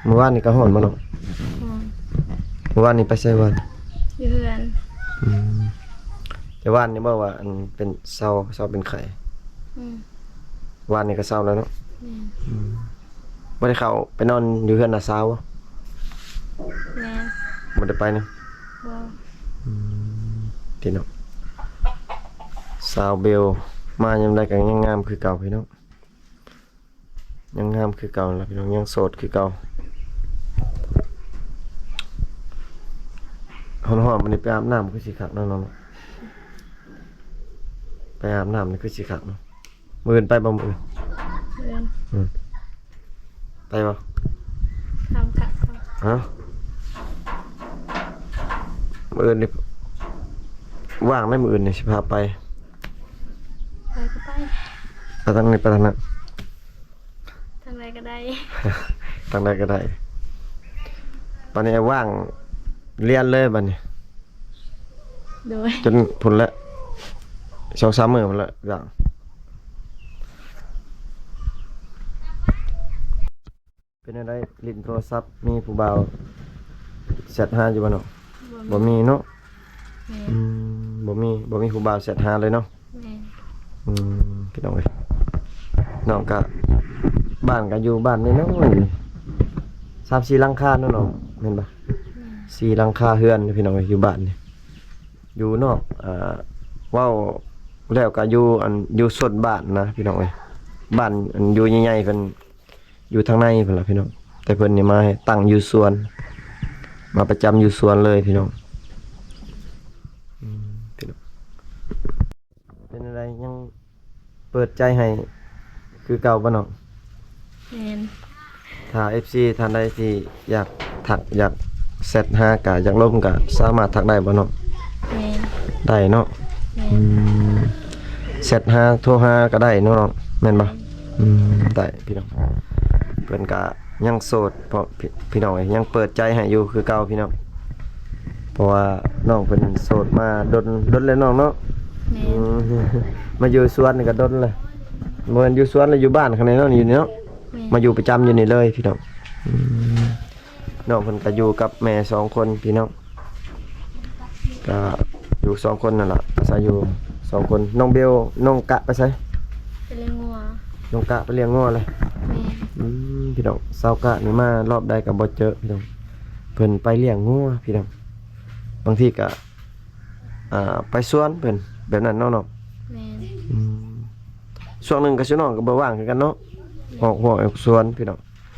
ມື້ວານນີ້ກໍຮ້ອນບໍ່ນ້ອງ? ຮ້ອນ. ມື້ວານນີ້ໄປໃສວານ? ຢູ່ເຮືອນ. ອືມ ແຕ່ວານນີ້ບໍ່ວ່າ ອັນ ເປັນເຊົາ ເຊົາເປັນໄຂ້? ອືມ ວານນີ້ກໍເຊົາແລ້ວເນາະ? ແມ່ນ. ອືມ ບໍ່ໄດ້ເຂົ້າໄປນອນຢູ່ເຮືອນນ້າສາວບໍ່? ແມ່ນ. ບໍ່ໄດ້ໄປນະ? ບໍ່. ອືມ ພີ່ນ້ອງ ສາວເບວມາຍາມໃດກໍຍັງງາມຄືເກົ່າ ພີ່ນ້ອງ. ຍັງງາມຄືເກົ່າລະ ພີ່ນ້ອງ ຍັງໂສດຄືເກົ່າ. ຮ້ອນໆ ມື້ນີ້ໄປອາບນ້ຳຄືຊິຄັກເນາະນ້ອງເນາະ. ໄປອາບນ້ຳນີ້ຄືຊິຄັກເນາະ. ມື້ອື່ນໄປບໍ່? ມື້ອື່ນ ມື້ອື່ນ ອືມ ໄປບໍ່? ຖາມກະກ່ອນ. ຮະ? ມື້ອື່ນນີ້ວ່າງໄດ໋? ມື້ອື່ນນີ້ຊິພາໄປ. ໄປກໍໄປ. ໄປທາງນີ້ ໄປທາງນັ້ນ. ທາງໃດກໍໄດ້. ທາງໃດກໍໄດ້. ບັດນີ້ວ່າງລຽນເລີຍບັດນີ້. ໂດຍ. ຈົນພຸ້ນແຫຼະ ສອງສາມມື້ພຸ້ນແຫຼະວ່າງ. ເປັນແນວໃດ ຫຼິ້ນໂທລະສັບ ມີຜູ້ບ່າວແຊັດຫາຢູ່ບໍ່ເນາະ? ບໍ່ມີ. ບໍ່ມີເນາະ. ແມ່ນ. ອືມ ບໍ່ມີ ບໍ່ມີຜູ້ບ່າວແຊັດຫາເລີຍເນາະ. ແມ່ນ. ອືມ ພີ່ນ້ອງເອີຍ ນ້ອງກະ ບ້ານກະຢູ່ບ້ານນ້ອຍໆ ສາມສີ່ຫຼັງຄາເນາະນ້ອງ ແມ່ນບໍ່? ແມ່ນ. ສີ່ຫຼັງຄາເຮືອນ ພີ່ນ້ອງເອີຍ ຢູ່ບ້ານນີ້ ຢູ່ນອກ ອ່າ ເວົ້າແລ້ວກະຢູ່ ອັນ ຢູ່ໂຊນບ້ານນະ ພີ່ນ້ອງເອີຍ. ບ້ານ ອັນ ຢູ່ໃຫຍ່ໆ ເພິ່ນ ຢູ່ທາງໃນພຸ້ນລະພີ່ນ້ອງ ແຕ່ເພິ່ນນີ້ມາຕັ້ງຢູ່ສວນ ມາປະຈຳຢູ່ສວນເລີຍພີ່ນ້ອງ. ອືມ ພີ່ນ້ອງ ເປັນຈັ່ງໃດ ຍັງເປີດໃຈໃຫ້ຄືເກົ່າບໍ່ນ້ອງ? ແມ່ນ. ຖ້າເອັຟຊີທ່ານໃດທີ່ຢາກທັກ ຢາກແຊັດຫາ ກະຢາກລົມ ກະສາມາດທັກໄດ້ບໍ່ນ້ອງ? ແມ່ນ. ໄດ້ເນາະ. ແມ່ນ. ອືມ ແຊັດຫາ ໂທຫາກໍໄດ້ເນາະນ້ອງ ແມ່ນບໍ່? ແມ່ນ. ອືມ ໄດ້ພີ່ນ້ອງ ເພິ່ນກະຍັງໂສດ ເພາະ ພີ່ ພີ່ນ້ອງເອີຍ ຍັງເປີດໃຈໃຫ້ຢູ່ຄືເກົ່າພີ່ນ້ອງ ເພາະວ່ານ້ອງເພິ່ນໂສດມາດົນ ດົນແລ້ວນ້ອງເນາະ. ແມ່ນ. ອືມ ມາຢູ່ສວນນີ້ກໍດົນແລ້ວ ບໍ່ແມ່ນຢູ່ສວນແລ້ວ ຢູ່ບ້ານຂ້າງໃນເນາະ ຢູ່ນີ້ເນາະ. ແມ່ນ. ມາຢູ່ປະຈຳຢູ່ນີ້ເລີຍພີ່ນ້ອງ. ອືມ ນ້ອງເພິ່ນກໍຢູ່ກັບແມ່ສອງຄົນພີ່ນ້ອງ ກໍຢູ່ສອງຄົນນັ້ນລະ ອາໄສຢູ່ສອງຄົນ. ນ້ອງເບວ ນ້ອງກະໄປໃສ? ໄປລ້ຽງງົວ. ນ້ອງກະໄປລ້ຽງງົວແຫຼະ. ແມ່ນ. ອືມ ພີ່ນ້ອງ ສາວກະນີ້ມາລອບໃດກໍບໍ່ເຈີພີ່ນ້ອງ ເພິ່ນໄປລ້ຽງງົວພີ່ນ້ອງ. ບາງທີກໍ ອ່າ ໄປສວນເພິ່ນແບບນັ້ນເນາະນ້ອງ. ແມ່ນ. ອືມ ຊ່ວງໜຶ່ງກໍຊຸນ້ອງກໍບໍ່ວ່າງຄືກັນເນາະ. ແມ່ນ. ອອກຮົ້ວອອກສວນພີ່ນ້ອງ.